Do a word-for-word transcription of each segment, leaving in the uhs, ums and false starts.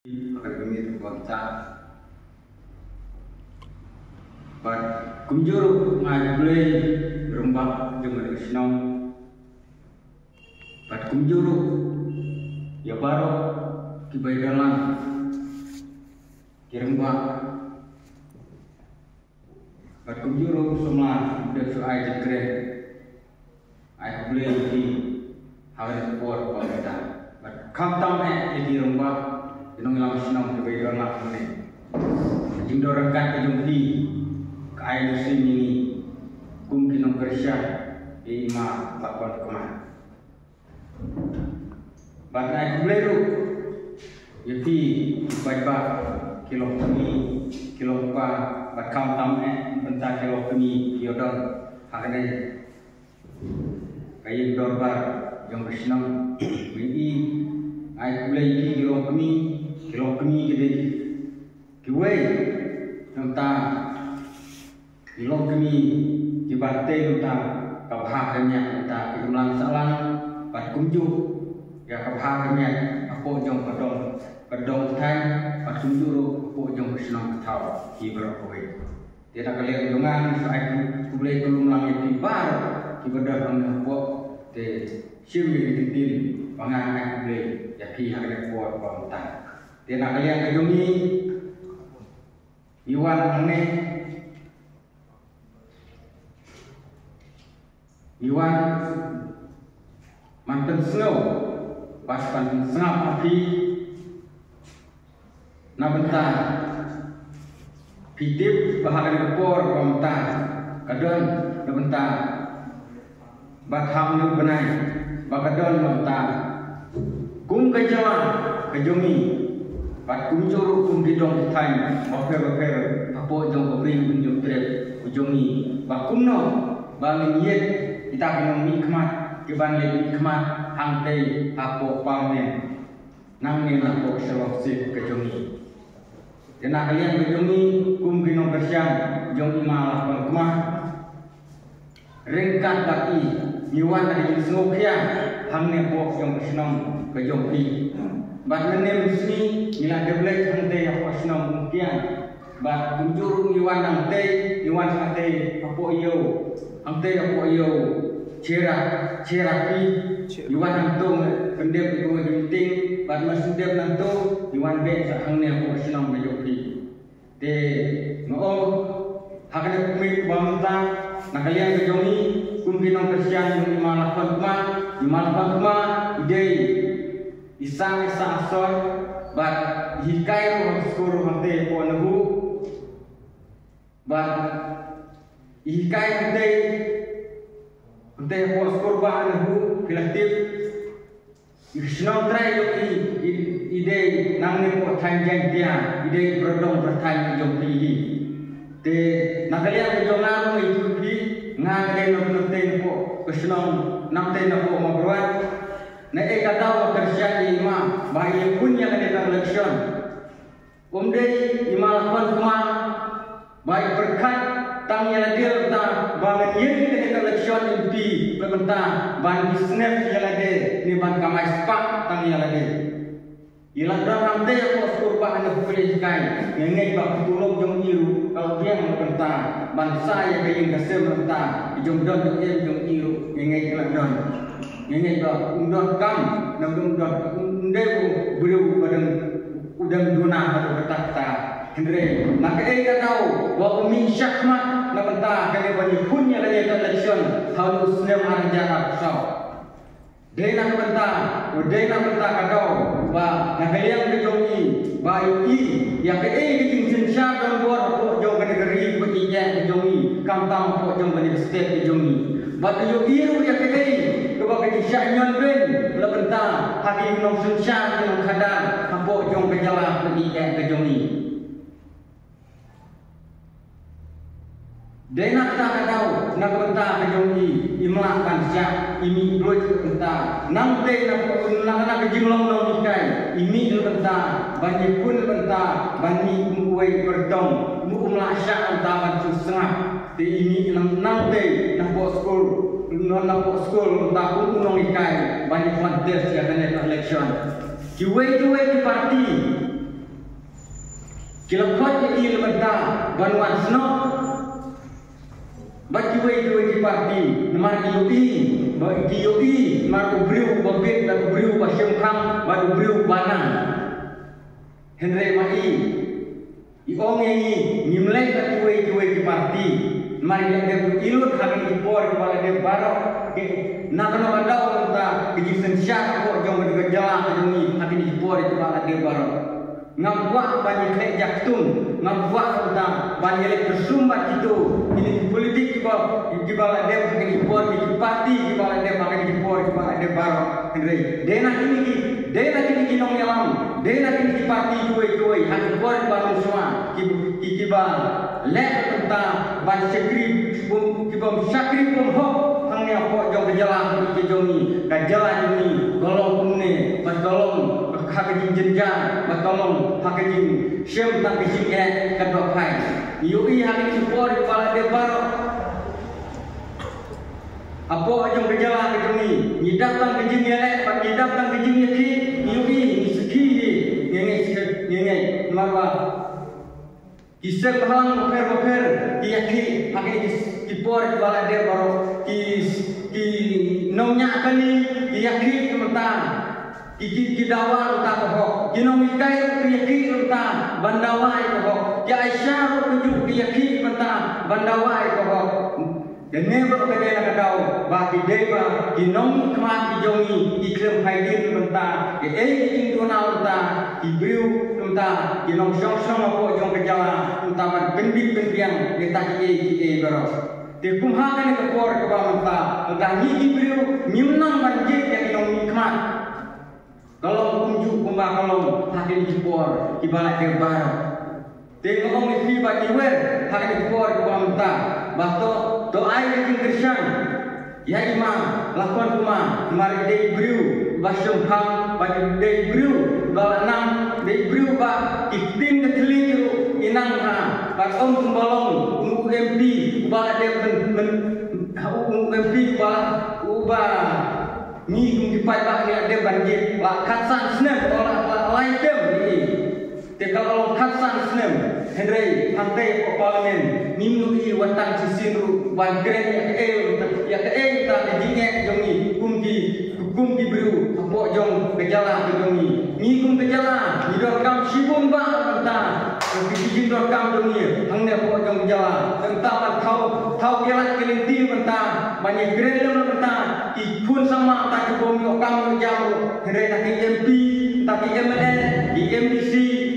Akan kami tu bangsa. Bad kumjuh ruh nga ai khublei rangbah jong ka shnong. Bad kumjuh ruh ïa baroh kiba ïadon lang ki rangbah. Bad kumjuh ruh samla u dep shu ai jingkren. Ai khublei ïa ki ha kane ka por kaba mynta. Bad khamtam eh ïa ki rangbah, ki nongïalam shnong kiba ïadon lang hangne. Ka jingdon ryngkat ka jong ki ka ai mynsiem ïa ngi kum ki nongkyrshan ïa i Ma Lakhon Kma. Bad nga ai khublei ruh ïa phi ki paidbah, ki long kmie, ki long kpa, bad khamtam eh na bynta ki long kmie ki ïadon ha kane ka ïing dorbar jong ka shnong. Nga ai khublei ïa phi ki long kmie, ki long kmie ki dei kiwei na bynta ki long kmie kiba tei na bynta ka bha ka miat, na bynta ki imlang sahlang, bad kumjuh ïa ka bha ka miat hapoh jong ka dong, ka dong thaiñ, bad kumjuh ruh hapoh jong ka shnong ka thaw, ki baroh kawei. Te na ka liang jong nga nga shu ai khublei khublei lang ïa phi baroh kiba don hangne hapoh. Te shim ïa ki ktien ba nga ai khublei ïa phi ha kane ka por kaba mynta. Te na ka liang ka jong ngi, ngi wan hangne, ngi wan ban pynsngew bad ban pynsngap ha phi na bynta phi tip ba ha kane ka por kaba mynta ka don na bynta bad ha une u bnai ba ka don na bynta kum ka jylla ka jong ngi, bad kumjuh ruh kum ki dong ki thaiñ bapher bapher hapoh jong ka Ri U Hynñiewtrep ka jong ngi, ba kumno ba ngin ïeit kita ki nongmihkhmat kiban leit mihkhmat hangtei hapoh Parliament, nangne na hapoh Shillong Seat ka jong ngi. Te na ka liang ka jong ngi kum ki nongkyrshan jong i Ma Lakhon Kma, ryngkat bad i ngi wan da ka jingsngewkhia hangne hapoh jong ka shnong ka jong phi. Bad mynne mynsngi ngi la dep leit hangtei hapoh shnong Umkiang. Bad kumjuh ruh ngi wan hangtei, ngi wan hangtei hapoh ïew, hangtei hapoh ïew Chera, Chera phi. Ngi wan hangto pyndep ïa ka meeting, bad mar shu dep nangto ngi wan beit sa hangne hapoh shnong ka jong phi. Te nga ong ha kane ka miet kaba mynta, na ka liang ka jong ngi kum ki nongkyrshan jong i Ma Lakhon Kma, i Ma Lakhon Kma i dei i sang i sang asor, bad i hikai ruh ha ka skur ruh hangtei hapoh Nahu, bad i hikai hangtei, hangtei hapoh skur Bah Nahu, phi la tip. I shnong trai jong i, i, i dei nangne hapoh thaiñ Jaiñtia, i dei i pyrthong pyrthaiñ jong phi hi. Te na ka liang ka jong nga ruh nga ïathuh phi, nga nga dei nongtei napoh ka shnong, nongtei napoh Mawkyrwat. Na ei ka daw ba kyrshan ïa i Ma ba i ïakhun ïa kane ka election. Um dei i Ma Lakhon Kma ba i pyrkhat tang ïa lade bynta ba ngan ïeng ïa kane ka election M P bad bynta ban business ïa lade ne ban kamai spah tang ïa lade. I la don hangtei hapoh skur Bah Nahu, phi la hikai, nga ngeit ba ka tulop jong i ruh ka la biang bad bynta ban sa ïa ka ïing ka sem bad bynta i jong don jong em jong i ruh nga ngeit ka la don. Nga ngeit ba um don kam, na um don, um dei u briew ba dang u dang duna ha kata kata. Hynrei na kaei ka daw ba u mih shakhmat na bynta kane ban ïakhun ïa kane ka election ha u snem ar hajar arphew saw. Dei na ka bynta, dei na ka bynta ka daw ba na ka liang ka jong i ba ïohi ïa kaei ka jingsynshar donbor hapoh jong kane ka ri ba ïeit ka jong i, khamtam hapoh jong kane ka state ka jong i. Bad ïohi ruh ïa kaei kaba ka jingshah ñion beiñ la bynta ha ki nongsynshar ki nongkhadar hapoh jong ka jylla ba ïeit ka jong i. Dei na kata ka daw na ka bynta ka jong i, i mlak ban shah, i mih bluit ka bynta. Nangtei na ka, na ka jinglong nonghikai, i mih ka bynta ban ïakhun ka bynta ban mih kum uwei u pyrthong, kum u mlak shah ka bynta ban shu sngap. Te i mih nang, nangtei na hapoh skul, na hapoh skul ka bynta kum u nonghikai ban ïa contest ïa kane ka election. Kiwei kiwei ki party Ki la khot ïa i la mynta ban wan snoh bad kiwei kiwei ki parti, namar ki ïohi, ba ki ïohi namar u briew ba bit bad u briew ba shemphang bad u briew ba nang. Hynrei ma i, i ong ïa ngi, ngim leit bad kiwei kiwei ki parti. Namar ngi la dep ïa lut ha kine ki por kiba la dep baroh. Ki, na kano ka daw mynta ka jingsynshar hapoh jong ka jylla ka jong ngi ha kine ki por kiba la dep baroh. Ngam kwah ban ïakhleh jaktum, ngam kwah mynta ban ïaleh kyrsum bad kito, kine ki politik kiba, kiba la dep ha kine ki por, kine ki parti kiba la dep ha kine ki por kiba la dep baroh. Hynrei dei na kine ki, dei na kine ki nongïalam, dei na kine ki parti kiwei kiwei ha ki por kiba mynshuwa, ki, ki, kiba leh mynta ban shakri bym, kibym shakri bymhok hangne hapoh jong ka jylla ka jong ngi, ka jylla jong ngi ka long kumne, bad ka long ha ka jingjynjar, bad ka long ha ka jingshem tang ka jingeh katba phai. Ngi ïohi ha kine ki por kiba la dep baroh, hapoh jong ka jylla ka jong ngi, ngi dap tang ka jingïaleh, bad ngi dap tang ka jingïakhih, ngi ïohi, ngi sakhi hi, ngi ngeit, ngi ngeit namar ba ki seng bhalang bapher bapher ki ïakhih ha kine ki, ki por kiba la dep baroh. Ki, ki nongñiah kali ki ïakhih mynta, ki, ki, ki dawa mynta ka hok. Ki nonghikai ki ïakhih mynta ban dawa ïa ka hok. Ki Aisha ruh kumjuh ki ïakhih mynta ban dawa ïa ka hok. Kane baroh ka dei na ka daw ba ki dei ba ki nongmihkhmat ki jong ngi ki khlem phai dien mynta, kiei ki jingduna mynta, ki briew mynta, ki nongshong shnong hapoh jong ka jylla mynta ban pynbit pynbiang ïa kita kiei kiei baroh. Te kum ha kane ka por kaba mynta, lada ngi ki briew ngim nang ban jied ïa ki nongmihkhmat, ka long kumjuh kumba ka long ha kine ki por kiba la dep baroh. Te nga ong ïa phi ba ngi wer ha kine ki por kiba mynta ba to, to ai ka jingkyrshan ïa i Ma Lakhon Kumar, namar i dei i briew ba shemphang, bad i dei i briew ba la nang, dei i briew ba ki ktien ka thylliej ruh i nang ha, bad ym kumba long u M P uba la dep myn, myn, u M P uba, uba ngi kum ki paidbah ngi la dep ban jied la khatsan snem, la, la lai term ïa i. Te ka la long khatsan snem, hynrei hangtei hapoh Parliament ngim ïohi wat tang shisien ruh ban kren ïa kaei, ïa kaei kata ka jingeh jong ngi kum ki, kum ki briew hapoh jong ka jylla ka jong ngi. Ngi kum ka jylla ngi donkam shibun bah mynta ki jingdonkam jong ngi hangne hapoh jong ka jylla. Mynta ban thaw, thaw ki lad ki lynti mynta ban ïakren lem mynta ki khun samla mynta ki bym ïoh kam ïoh jam ruh. Hynrei na ki M P, na ki M L A, ki M D C,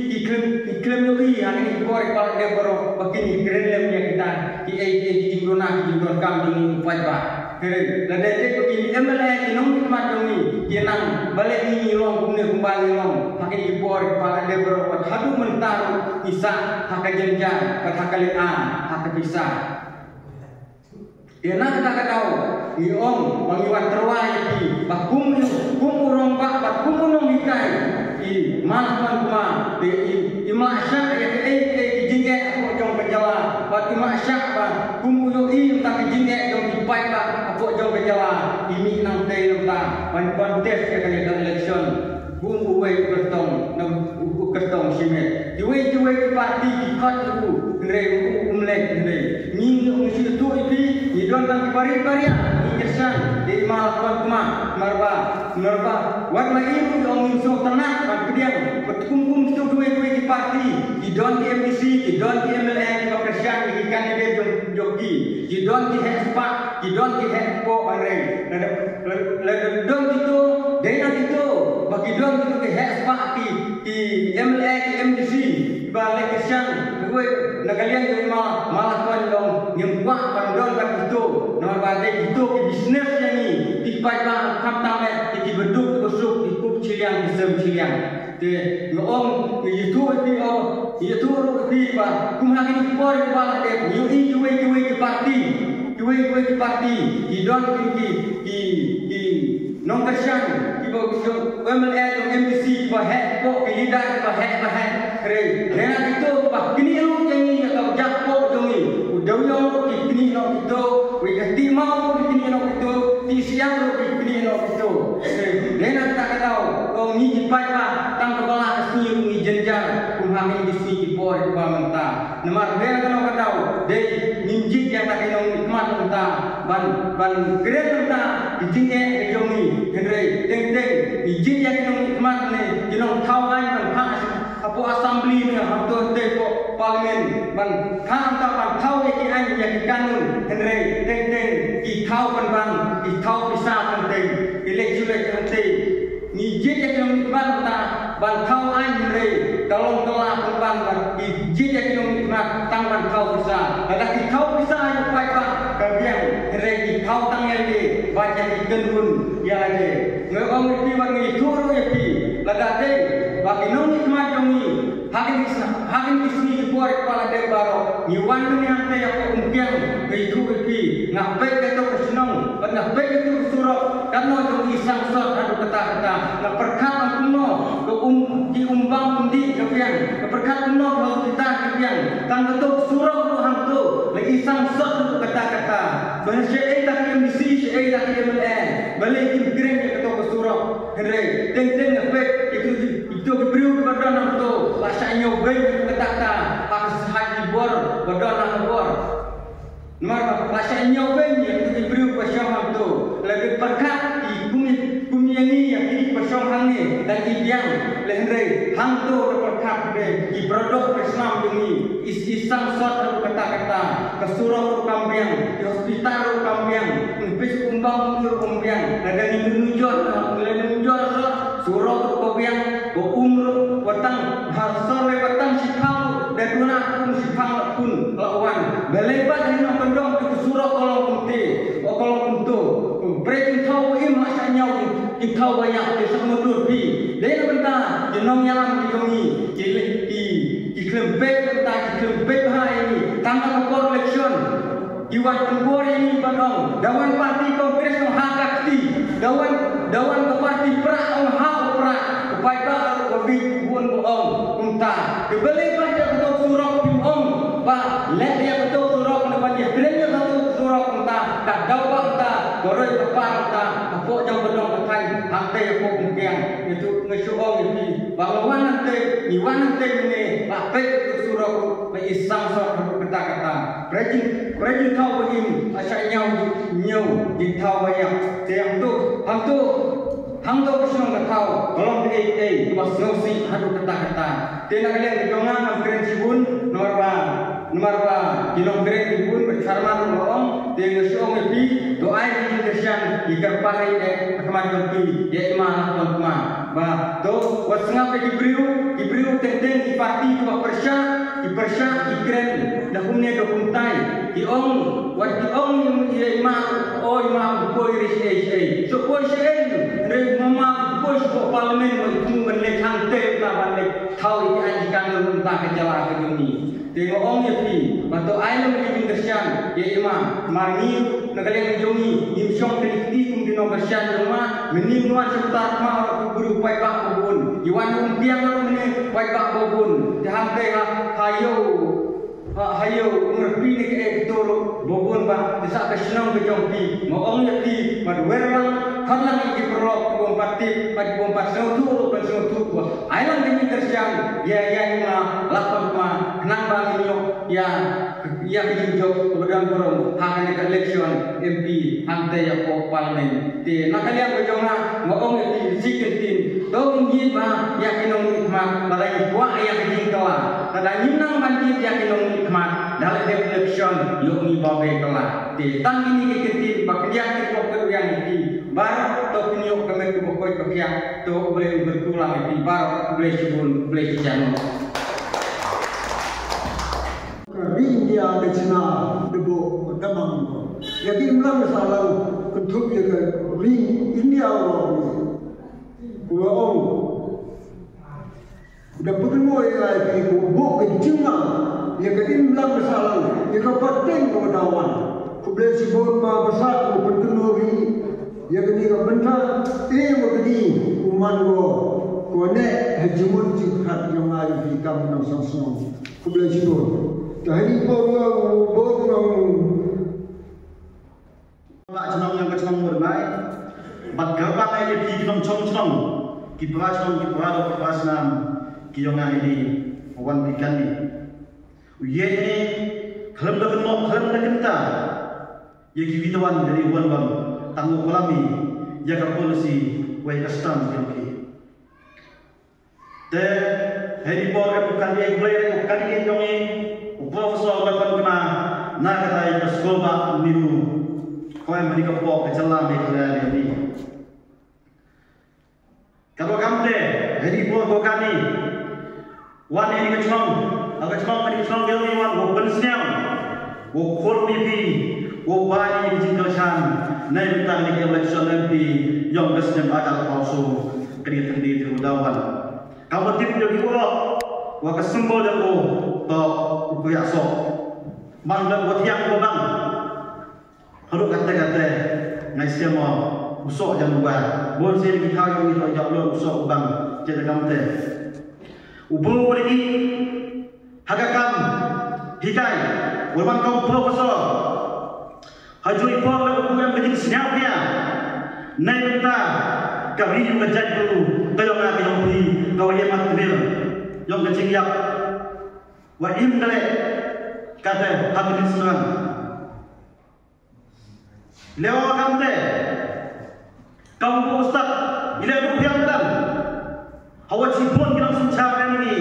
ki khlem, ki khlem ïohi ha kine ki por kiba la dep baroh ba kin ïakren lem ïa kita kiei kiei ki jingduna ki jingdonkam jong ngi u paidbah. Hynrei lada dei ba ki M L A ki nongmihkhmat jong ngi ki nang, balei ngi ngi long kumne kumba ngi long ha kine ki por kiba la dep baroh, bad haduh mynta ruh ngi sah ha ka jynjar bad ha ka lynga ha ka pisa. Te na kata ka daw ngi ong ba ngi wan tyrwa ïa phi ba kum u, kum u rangbah bad kum u nonghikai, i Ma Lakhon Kumar, te i, im lah shah ïa kaei kaei ki jingeh hapoh jong ka jylla, bad im lah shah ba kum u ïohi ïa kita ki jingeh jong ki paidbah hapoh jong ka jylla, i mih nangtei nangta ban contest ïa kane ka election. Kum uwei u kyrtong, na u, u kyrtong shimet. Kiwei kiwei ki parti ki khot ïa u, hynrei u, um leh, hynrei ngi, ngi ong shu ïathuh ïa phi, ngi don tang ki barit baria, ngi kyrshan ïa i Ma Lakhon Kumar, namar ba, namar ba wat ma i ruh i ong ngim sngewtynnat ban pdiang, bad kum kum kito kiwei kiwei ki parti, ki don ki M D C, ki don ki M L A kiba kyrshan ïa ki candidate jong, jong ki, ki don ki heh spah, ki don ki heh kpoh, hynrei lada, lada, lada don kito, dei na kito ba ki don kito ki heh spah, ki, ki M L A, ki M D C ba leh kyrshan, wei, na ka liang jong i Ma, Ma Lakhon, i ong ngim kwah ban don bad kito, namar ba dei kito ki business ïa ngi, ki paidbah, khamtam eh ïa kiba duk kiba suk, ki kup shiliang ki sem shiliang. Te nga ong, nga ïathuh ïa phi, ong, ïathuh ruh ïa phi ba kum ha kine ki por kiba la dep, ngi ïohi kiwei kiwei ki parti, kiwei kiwei ki parti ki don ki, ki, ki, ki nongkyrshan, kiba ki jong M L A, jong M D C, kiba heh kpoh, ki leader kiba heh ba heh. Hynrei lada kito kiba knieh ruh ïa ngi, ïa ka jakhpoh jong ngi, u dewïong ruh ki knieh noh kito, u ïa ka tih maw ruh ki knieh noh kito, tih shyiap ruh ki knieh noh kito. Hynrei lada kata ka daw, ong ngi ki paidbah, tang kaba la ka sngi ruh ngi jynjar kum ha kine ki sngi ki Por ba mynta. Namar ba kano ka daw dei ngim jied ïa kita ki nongmihkhmat mynta ban, ban kren mynta ki jingeh ki jong ngi. Hynrei teng teng ngi jied ïa ki nongmihkhmat ne ki nongthaw aiñ ban phah hapoh assembly ne hapoh te hapoh parliament ban phah mynta ban thaw ïa ki aiñ ïa ki kanun. Hynrei teng teng ki thaw pynban, ki thaw pisa teng teng, ki leh shu leh teng teng. Ngi jied ïa ki nongmihkhmat mynta ban thaw aiñ, hynrei ka long ka la pynban ba ngi jied ïa ki nongmihkhmat tang ban thaw pisa. Lada ki thaw pisa ïa u paidbah ka biang, hynrei ki thaw tang ïa lade bad ïa ki kynhun ïa lade. Nga ong ïa phi bad nga ïathuh ruh ïa phi, lada dei ba ki nongmihkhmat jong ngi ha kine ki sna-, ha kine ki sngi ki por kiba la dep baroh ngi wan mynne hangtei hapoh Umkiang, nga ïathuh ïa phi, nga peit kato ka shnong bad nga peit kato ka surok, katno jong i sangsot haduh katta katta. Nga pyrkhat kumno ka um, ki um bam um dih ka biang, nga pyrkhat kumno ka hospital ka biang, tang kato ka surok ruh hangto la i sangsot haduh katta katta. Ba shaei ta ki M D C, shaei ta ki M L A, balei kim kren ïa kato ka surok? Hynrei teng teng nga peit ïa kito ki, ïa kito ki briew kiba don hangto la shah ñiewbeiñ haduh katta katta ha ka, ha ki bor ba don ha ka bor. Namar ba la shah ñiewbeiñ ïa kito ki briew ba shong hangto. Lada pyrkhat ki kum, kum ïa ngi ïa ki ba shong hangne da ki biang, hynrei hangto da pyrkhat ba ki prodok ba snam jong ngi i, i sangsot haduh katta katta. Ka surok ruh kam biang, ki hospital ruh kam biang, ngi peit sha Umbam ruh kam biang. Lada ngi nujor, ngi la nujor surok, surok ruh ka biang, ka um ruh ka tang, ha sor lei ka tang shiphang ruh, da duna ka um shiphang la pun, la wan. Balei pat ngi nang pyndonkam ka surok ka long kumte, ka long kumto. Pyrshah jingthaw ba im la shah ñiew, jingthaw ba ïap te shah mudur phi. Dei na bynta ki nongïalam ki jong ngi, ki, ki, ki khlem peit bynta, ki khlem peit bha ïa ngi. Tang ha ka por election ki wan pynbor ïa ngi ban ong, da wan party Congress ong ha ka kti, da wan, da wan ka party prah ong ha u prah. U paidbah ruh ka bit bun ba ong kumta. Te balei ba ïa kato surok phim ong ba leh ïa kato surok, ne ba ïa kren ïa kato surok kumta, ka daw ba kumta, ka roi ka par kumta, hapoh jong ka dong ka thaiñ, hangtei hapoh Umkiang. Nga shu, nga shu ong ïa phi ba nga wan hangtei, ngi wan hangtei mynne, ba peit kato surok ruh ba i sangsot haduh katta katta. Pyrshah jing, pyrshah jingthaw ba im, la shah ñiew, ñiew jingthaw ba ïap. Te hangto, hangto, hangto ka shnong ka thaw ka long kaei kaei kaba sngewsih haduh katta katta. Te na ka liang ka jong nga ngam kren shibun, namar ba, namar ba ki nongkren ki bun, ba chairman ruh la ong. Te nga shu ong ïa phi, to ai ki jingkyrshan, ki kyrpad ïa, eh, ha khmat jong phi, ïa i ma Lahkonkma. Ba to wat sngap ïa ki briew, ki briew teng teng ki party kiba pyrshah, ki pyrshah, ki kren da kumne da kumtai. Ki ong, wat ki ong ïa i ma, o i ma, poi re shaei shaei. Shu poi shaei, hynrei mama, poi sha parliament, wat ki ong ban leit hangtei, ban leit thaw ïa ki aiñ ki kam na bynta ka jylla ka jong ngi. Te nga ong ïa phi ba to ai lem ïa ki jingkyrshan ïa i ma, namar ngi na ka liang jong ngi ngim shong kali kti kum ki nongkyrshan jong ma. Mynnin wan sha Umtar ma ruh ki briew paidbah ba bun, ngi wan Umkiang ruh mynnin paidbah ba bun. Te hangtei ha, ha ïew, ha, ha ïew Umraphi ne kaei kato ruh ba bun ba, te sa ka shnong ka jong phi. Nga ong ïa phi bad wer lang, khot lang ïa ki paralok ki bym pat tip bad ki bym pat sngewthuh ruh ban sngewthuh ba ai lang ka jingkyrshan ïa, ïa i ma Lahkonkma khnang ba ngin ïoh ïa, ïa ka jingjop kaba don burom ha kane ka election M P hangtei hapoh parliament. Te na ka liang ka jong nga, nga ong ïa phi shi kyntien, to ngin ïa ba ïa ki nongmihkhmat, lada ngi kwah ïa ka jingkylla, lada ngim nang ban ïa ki nongmihkhmat, da leit dep election ïoh ngi ba be kylla. Te tang kine ki kyntien ba khyndiat ki pok ka ruyang ïa phi baroh, to pynïoh ka met kaba koit ba khiah. To U Blei un kyrkhu lang ïa phi baroh. U Blei shibun, U Blei shijan. Ka ri India ka chna da buh da mang ko. Ïa ka imlang ka sahlang kynthup ïa ka ri India ko. Ko ong. Da pynmih ïa ka ri ko buh ka jingma ïa ka imlang ka sahlang ïa ka pateng ko da wan. Khublei shibun ma basa ko pynkynmaw ri ïa kane ka bynta. Ïa wa kane u man ko ko ne ha jingmut jingpyrkhat jong nga ïa ki kam nongshong shnong. Khublei shibun. Te ha ri por nga u bor nga u Ba chnong ïa ka chnong Mawryngkai. Bad kyrpang ïa ki nongchong chnong, ki para chnong, ki para doh, ki para snam, ki ïong ïa ki. wan phi kane. U ïeit ne khlem da kynnoh khlem da kynta ïa kiwei tawon, da dei wan bam tang u klam ïa ka policy wei ka stand jong ki. Te hei por ka kan ïa Blei ka kan ïa jong i u professor Lachlan Kma na ka tai ka skul ba ni u ko em ni ka pok ka jala ni ka ni. Ka ba kam te hei por ko kani wan ni ka chong ka chong ni chong gel ni wan ko ben sniam. Ko khor ni pi ko ba ni jingkyrchan. Nai bynta ni ka election M P yong ka snem ajar palsu. Kri tendi di udawan. Ka ba tip jong i wa ka symbol jong u to u kuya so. Bang dan wa thiang wa bang. Haduh kate kate ngai siam wa u so jong u ba. Bon sien ki khaw yong i to jong u so u bang. Jada kam te u bu wa ni ha ka kam hikai wa man ka u professor. Ha ju i por la u em ka jingsngew pia. Nai bynta ka ri ka jait bru ka yong nga ka yong phi ka wa ïa mat kmir yong ka jingïap. Wa im ka leh kata ha ka jingsngew. Lewa kam te kam bu stad ila du piang dan. Hawa chibun ki nang suncha kan ni.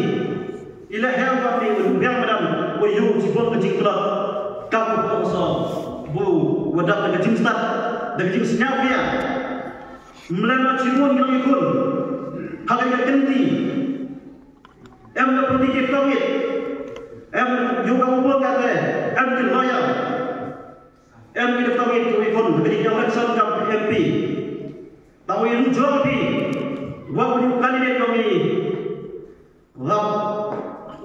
Ila hel kam ni du piang dan. Wa yu chibun ka jingklot. Kam bu so bu wa dap da ka jingstad da ka jingsngew pia. Mlem na chibun ki nang ikun. Ha ka kenti. Em da puni ki tongit. Em yu kam bu kate. Em ki lawyer. Em ki dei tang ïa ki khun ki dei election kam M P. Tang ïa lu jong ki wa u candidate jong ki. Lap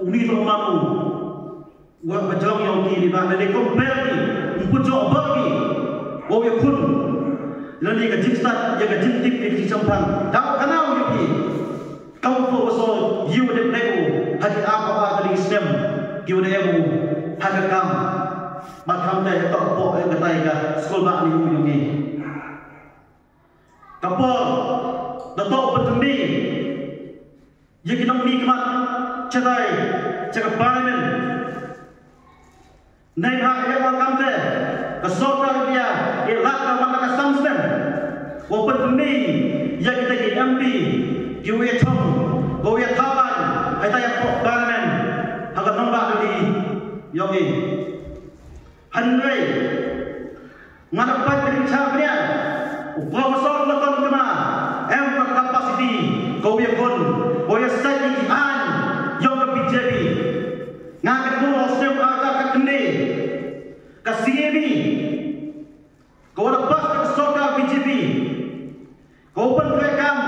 u ni tong ma u wa ba jong ïa ki ni ba ne compare ki. Mpu jong ba ki wa ïa khun. Lani ka jingstad ïa ka jingtip ïa ka jingchampang. Dau kana u ïa ki. Kam u professor ïa u dep dei u ha ki ap ap ka ding snem ki u dei u ha ka kam. Ba kam dei ha ka por ka tai ka skul ba ni u yong i. Ka por da to ba tymbi ïa ki nong mi kmat chatai cha ka parliament. Nei ha ïa wa kam te ka sorkar India i lak ka man ka sam snem. Wa pynmih ïa kita ki M P ki wa ïa chong wa ïa thawan ha ita ïa pok parliament ha ka nongbah Delhi yong i. Hynrei nga da pat ka ding chang pria u professor Lachlan Kma em ka capacity ka wa ïa kon wa ïa sai ki an yong ka B J P. Nga ka tu snem ka ka kene ka C A B ka wa da pas ka sorkar B J P ka wa pyntrei kam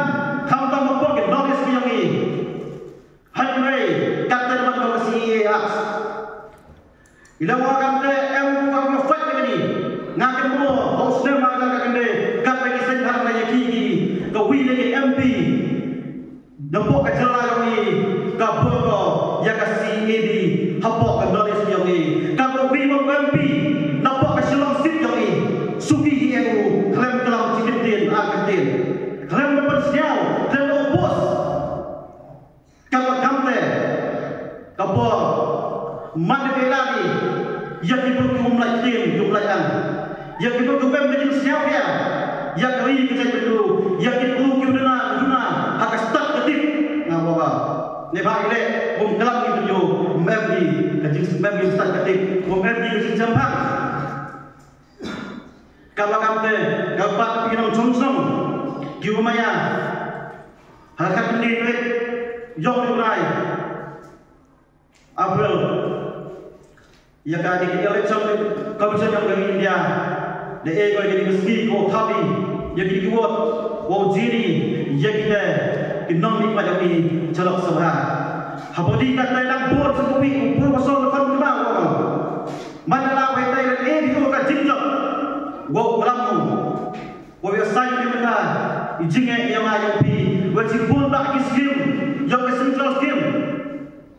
kam tam ma pok ki notice ki yong i. Hynrei ka te man ka C A A. Ila wa kam te em wa ka fight ka ni nga ka mo ho snem ma ka ka kene ka ka ki sen ha ka ya ki ki ka wi ne ki M P. Napoh ka jylla yong i ka bor ko ïa ka C A D hapoh ka knowledge yong i ka ko wi mo M P napoh ka Shillong seat yong i. Suki hi ïa u khlem klam chi kyntien ar kyntien khlem da pynsngew khlem da oppose. Ka la kam te ka bor man ka ïa ki ïa ki bor ki um lai ktien ki um lai ang. Ïa ki bor ki um em ka jingsngew ïa ïa ka ri ka jaitbynriew ïa ki bor ki um duna duna ha ka stad ka tip. Nga ba ba ne ba ile bum klam ki bynriew mem ki ka jing mem ki stad ka tip bum mem ki ka jingchampang. Ka la kam te ka pat ki nongchong song ki u maya ha ka kynti yong u rai. April. Ïa ka dei ka election commission jong ka India. Da e ko ïa ka sngi ko thapi ïa ki vote ko jiri ïa kita ki nongmihkhmat jong i cha Lok Sabha. Haba dei ka tai dang bor sa ko wi u Professor Lachlan Kma ko. Man la wei tai la e di ko ka jingjop. Wa u lam u wa ïa sai ki mynta i jingeh ïa ma ïa phi wa chi bun ba ki scheme ïa ka central scheme.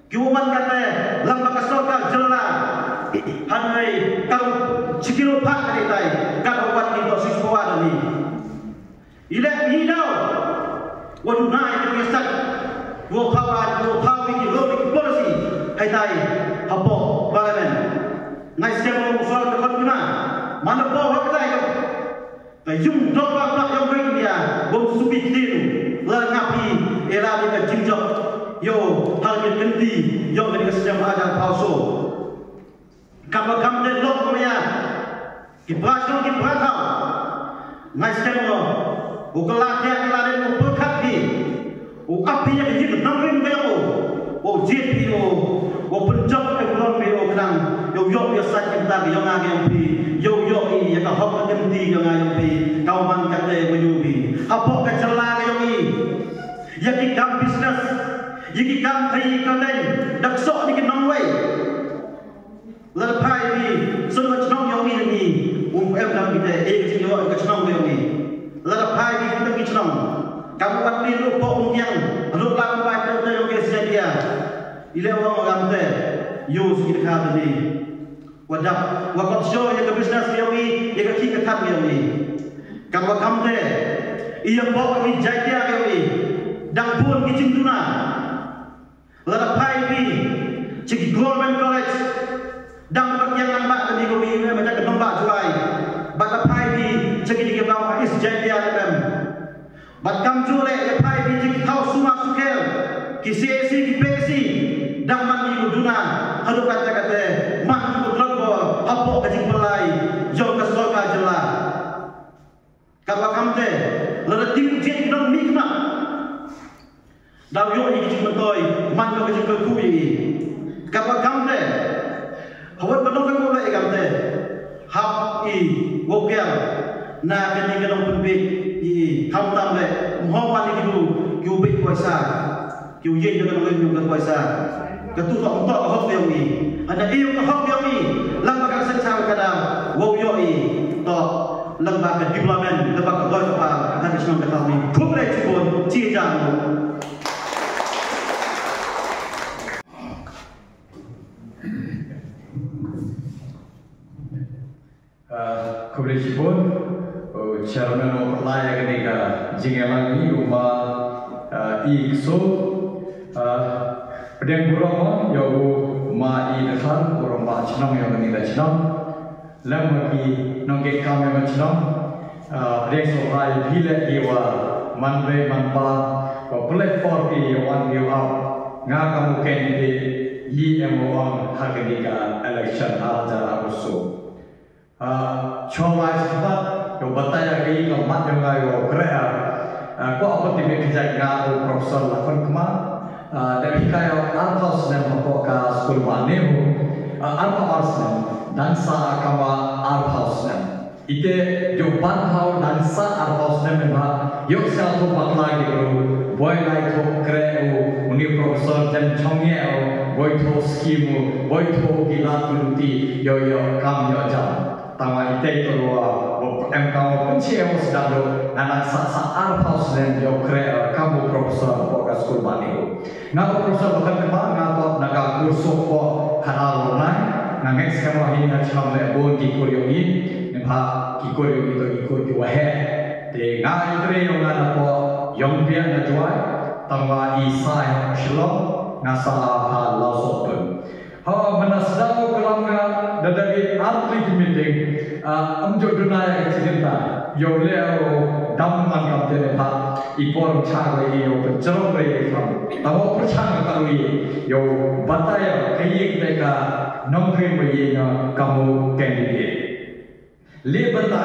Ki u man kata lam ba ka sorkar jylla. Hanrei ka chi kilo pha ka dei tai ka ka wat ki to sis ko wa da ni. I leh i daw wa duna i ki sat wa pha wa wa pha wi ki lo wi ki policy tai hapoh Parliament. Ngai skhem u sor ka khot kna. Mana po hok tai ka yung dok ba ba yung ring dia bom supi ktin la ngapi era di ka jingjok yo hal ki kenti yo ka di ka stem ada pauso. Kaba kam de lok ko ya. Ki pra shong ki pra thaw. Ngai skhem ngo. U ka la kya ki la de u pyrkhat phi. U ap phi ya ki jit nang rim kaya u. U jit phi u. U pynjok ke buron phi u khnang. Yo yo yo sat kim ta yo nga ke phi. Yo yo i ya ka hok ka kim ti yo nga yo phi. Kau man ka te ma yu phi. Hapoh ka jala ke yo i. Ya ki kam business. Ya ki kam khai ka leng. Dak sok ni ki nong wei. Lada phai phi, sun ka chnong yong i ni, um em dam ki te, e ka chnong yong i. Lada phai phi, kita ki chnong. Kam wat ni lu pok um yang, lu la ku bai tu te yong ke sia dia. Ile wa ma gam te, yo si kita ka ni. Wa dap, wa kop sho ya ka business yong i, ya ka ki ka thap yong i. Kam wa kam te, i ya pok ni jai dia yong i. Dang pun ki ching tuna. Lada phai phi, cha ki government college, dang ba kiang nang ba ka ni ko wi me ma ka nong ba juai. Ba da phai phi, cha ki ni ke ba is jai dia em. Ba kam ju le ya phai phi cha ki thau suma sukel, ki C A C, ki P A C, dang man ni ko duna, hadu ka ta ka te, man ko dlot bo, hapo ka jing pelai, jong ka sorkar jela. Kaba kam te, lada ting jit ki dong mi kma. Daw yo i ki jingmyntoi, man ka jingkyrkhu i. Kaba kam te, hawat ba nong ka ngula i kam te. Hap i, wokyal, na ka ni ka nong pynbit i, kam tam le, mho man i ki du, ki u bit poisa, ki u yin ka nong yin ka poisa. Ka tu ka um to ka hok yong i. Ana i ka hok yong i, lang ba ka sen chang ka da, wow yo i, to. Lem bad ka development, lem bad ka doi ka par, ha ka shnong ka Thaw Mih. Khublei shibun, chi jang. Ah, khublei shibun, u chairman u pynlai ïa kane ka jingïalang ïa u ma, ah, i kso, ah, pdeng burom ïa u ma i dkhar, burom ba chnong ïa kane ka chnong. Lem bad ki nongkitkam ïa ka chnong, ah, pdeng sohra ïa phi leh ki wa man bei man pa, wa pynleit por ki ïa wan ïa ap. Nga kam u candidate ïa em u ong ha kane ka election ar hajar arphew saw. Ah, chwa lai spat, ïa u batai ïa ka mat ïa nga ïa u kre, ah, ko apa ti me kjat nga u Professor Lakhon Kma, ah, da phi ka ïa arphew snem hapoh ka skul ba ne hu, ah, arphew ar snem, dang sah ka ma arphew snem. Ite ïa u ban thaw dang sah arphew snem em ha, ïa u sah tu bakla ki bru, boi lai tu kre u, uni Professor jan chong ye u, boi tu skim u, boi tu ki la tu ti, ïa ïa kam ïa jam. Tangwa ite to ruwa, em kam pynche u sdang do, nga nang sa sa arphew snem ïa u kre kam u professor hapoh ka skul ba ne u. Nga u professor ba khat kaba nga to na ka kurso ko khat ar nai, nga ngeit skhem ba hi nga cham le bun ki kur ïong i, ne ba ki kur ïong i to ki kur ki waheh. Te nga i tre ïong nga na ko ïong pia na Jowai, tangwa i sa ïa Shillong, nga sa ha Lawsohtun. Ha, mynta sdang u klam nga da dagi artylli ki meeting, ah, ym jot duna ïa ka jingkynta. Ïa u leh u dam man kam te ne pha, i por cha re ïa u pynjrong re ïa kam. Tang u pyrshang ka ri ïa u batai ïa ka ïing te ka nongrim ba ïa nga kam u candidate. Leh bynta,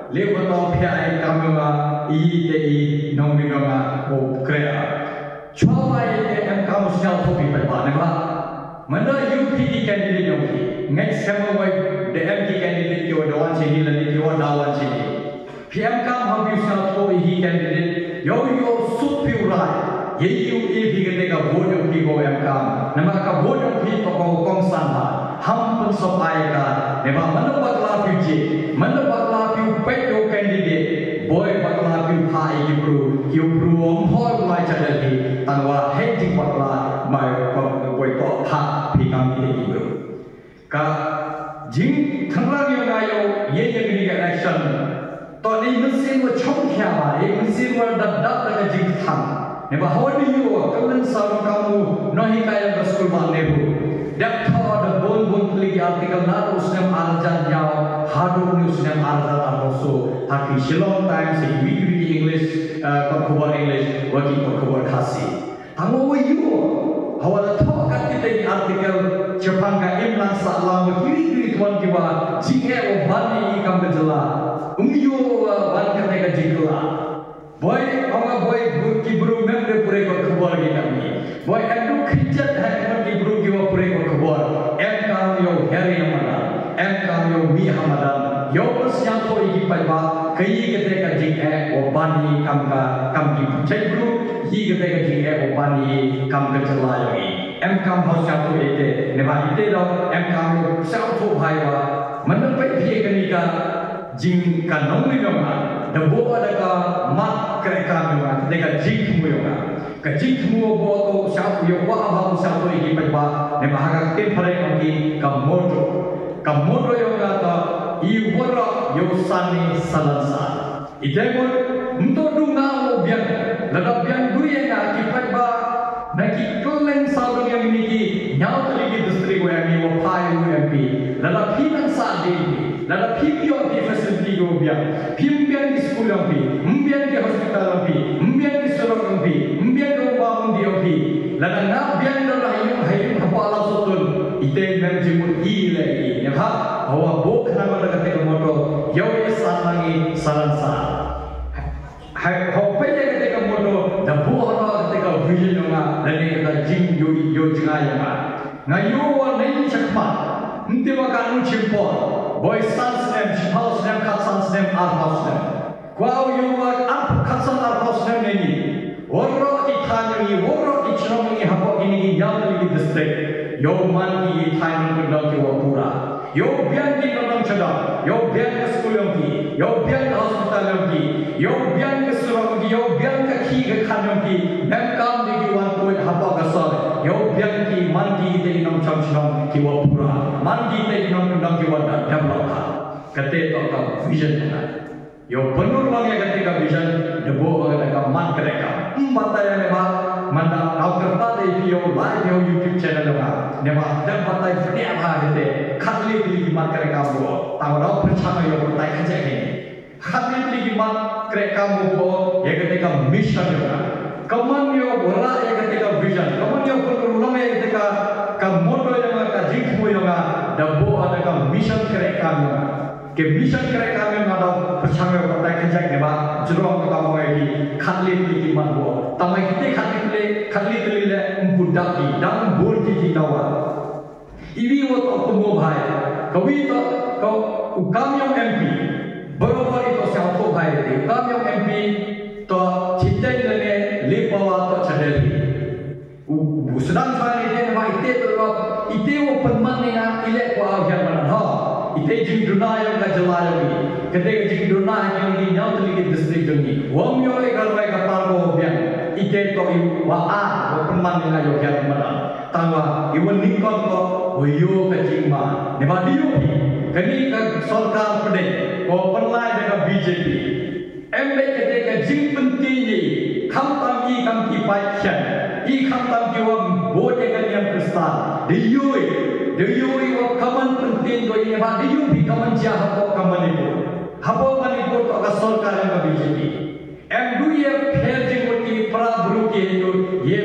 leh bynta phi ai kam nga i te i nong mi nong nga u kre. Chwa bai te em kam sñiaw thu phi bai ba ne ba. Mynta ïa phi ki candidate ïong phi. Ngai sem wai de em ki candidate ki wa da wan chi ni la ni ki wa da wan chi ni. Phi em kam ha phi sñiaw thu i hi candidate. Ïa u ïa u suk phi u rai. Ïa ïa u ïa phi kane ka vote ïong phi ko em kam. Namar ka vote ïong phi to ko kongsan ha. Ham pynsop ai ka. Namar man bakla phi je. Man bakla phi u peit ïa u candidate. Boi bakla phi u pha ïa ki bru. Ki u bru ong hoi lai cha Delhi. Tangwa hei jing bakla mai ko boi to pha phi kam ïa ki bru. Ka jingthrang ïa nga ïa u ïa ïa kane ka election. To ni mynsiem wa chong khia ba, ïa mynsiem wa dap dap da ka jingthrang. Ne ba hawa ni ïa wa ka leng sa ruh ka mu noh hi ka ïa ka skul ba ne bu. Article naduh u snem ar hajar hynñiew haduh une u snem ar hajar arphew saw ha ki Shillong Times, ha kiwei kiwei ki English, eh, kot khubor English, wa ki kot khubor Khasi. Tang wa ïoh, hawa la thoh kat kita ki article shaphang ka imlang sahlang wa kiwei kiwei ki wan kiwa jingeh wa ban ïa i kam ka jylla. Um ïoh, eh, ban kata ka jingkylla. Boi, ong nga boi, bun ki bru mem de pure kot khubor ki kami. Boi, em duk khyndiat ha ki bru kiwa pure kot khubor. Em kam ïoh her ïa madan. Em kam ïoh mih ha madan. Ïoh pynsñiawthooh ïa ki paidbah, kaei kata ka jingeh wa ban ïa kam ka, kam ki pyrthei bru, kaei kata ka jingeh wa ban ïa kam ka jylla ïoh i. Em kam ha sñiawthooh ïa te, ne ba ite daw, em kam ïoh sñiawthooh bha ïa wa. Mano peit phi kani ka jing ka nongmih yong nga, da buh da ka mat kreh kam yong nga, da ka jingthmu yong nga. Ka jingthmu buh ko sha u yoh wa ba u sha to i ki paidbah, ne ba ha ka ktien phareng ong ki ka motto. Ka motto yong nga to i waroh ïoh sani salan sa. I te mut, mto du nga u biang, lada biang du ïa nga ki paidbah, na ki kylleng saw dong ïa kini ki, ñiaw tylli ki district wa ïa ngi wa phai u M P, lada phi nang sa de phi. Lada phim ïoh ki facility kiwa biang, phim biang ki skul yong phi, ym biang ki hospital yong phi, ym biang ki surok yong phi, ym biang ki uba undi yong phi. Lada nga biang da la ha ïung ha ïung hapoh Lawsohtun, ite mem jingmut i leh i. Neibhah, hawa buh khnang da kata ka motto, ïoh ïa san lang i salan sa. Hai, hok peit ïa kata ka motto, da buh hok kata ka vision yong nga, lane kata jing ïoh, ïoh jngai yong nga. Nga ïoh wa nei shakhmat, ym tip wa katno chim por, boi san snem, shiphew snem, khatsan snem, arphew snem. Kwah u ïoh wa arphew, khatsan arphew snem nei ni. Waroh ki thaiñ yong ngi, waroh ki chnong yong ngi hapoh kini ki ñiaw tylli ki district. Ïoh man ki thaiñ nongkyndong kiwa pura. Ïoh biang ki nongkyndong, ïoh biang ka skul yong ki, ïoh biang ka hospital yong ki, ïoh biang ka surok yong ki, ïoh biang ka khih ka khan yong ki, mem kam de ki wan tuid hapoh ka sor, ïoh biang ki man ki te ki nongchong chnong kiwa pura, man ki te ki nongkyndong kiwa da develop ha. Kate to ka vision na. Ïoh pynurlong ïa kata ka vision, da buh ba kata ka mat kata ka. Ym batai ïa neba, manda daw kyrpad ïa phi ïoh live ïoh YouTube channel ïoh nga. Neba, da batai pdiah ba kata, khatli tylli ki mat kata ka buh. Tang daw pyrchang ïoh batai ka jek ni. Khatli tylli ki mat kata ka buh, ïa kata ka mission ïoh nga. Kaman ïoh wala ïa kata ka vision, kaman ïoh pynurlong ïa kata ka, ka motto ïoh nga, ka jingthmu ïoh nga, da buh kata ka mission kata ka ïoh nga. Ki mission khreh ka mem nga daw pyrshang ïa u batai ka jait ne ba jrong ka kam ïa ki khatli tylli ki mat bor. Tang ïa kite khatli tylli, khatli tylli leh ym pu dap ki dang bun ki ki dawa. Iwi wa toh kumno bhai. Kawi toh ka u kam ïong M P. Baroh baroh i toh sngewthuh bhai. U kam ïong M P toh Chiteng lane Lipawa toh cha Delhi. U, u sdang shuwa ite ne ba ite to ro, ite u pynman ne nga i leh kwah u hiar madan ho. Ite jingduna ïong ka jylla ïong i. Kate ka jingduna ha kine ki ñiaw tylli ki district jong i. Wam ïoh i ka rwai ka par ko biang. Ite to i wa a, wa pynman ne nga ïong hiar madan. Tangwa, i wa nyngkong ko, wa ïoh ka jingma. Ne ba di ïoh i. Kane ka sorkar pdeng, ko pynlai da ka B J P. Em beit kata ka jingpyntieñ ïa i, khamtam i kam ki paid khian, i khamtam ki wa bud ïa ka niam Khristan. Da ïoh i, da ïoh i wa kaman pyntieñ ko i ba da ïoh i kaman jia hapoh ka Manipur. Hapoh Manipur to ka sorkar ka B J P. Em du ïa pher jingmut ki para bru ki Hindu, ïa